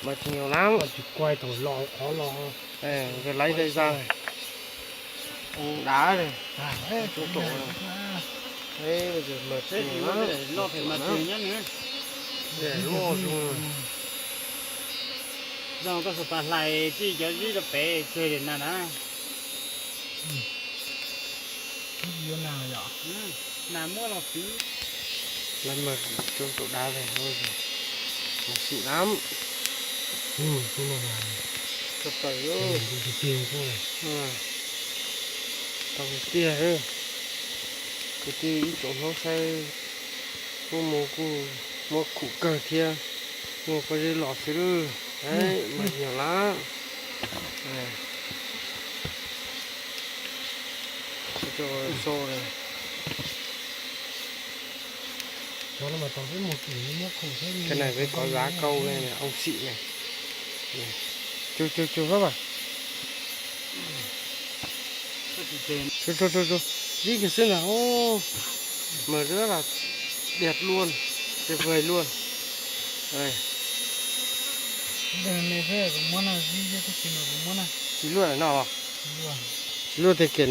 Mas tsis nyuag lab. Tsis kuaj thaum los qhov los. Laib dai za. Dav. Coob tus. Mas tsis nyuag lab. Zoo koj xav pas hlais tij cov zib rau pem tseg li na na. Nas muab los txiv. Lawv mas coob tus dav li, mus xim lab. Tau tiag, kwv tij ib tsoom hnub saib, kuj mus kuj muab khum kawg thiab, muaj pob zeb los xwb lawm, mas nyuag lab. Tsis tau so li. Cov no peb kov zav kau ne, au xim ne. Cug cug cug hlob mas. Zib kiag xwb ntag. Mas rất là đẹp luôn, tuyệt vời luôn. Tsis luaj no, tsis luaj tej kiag.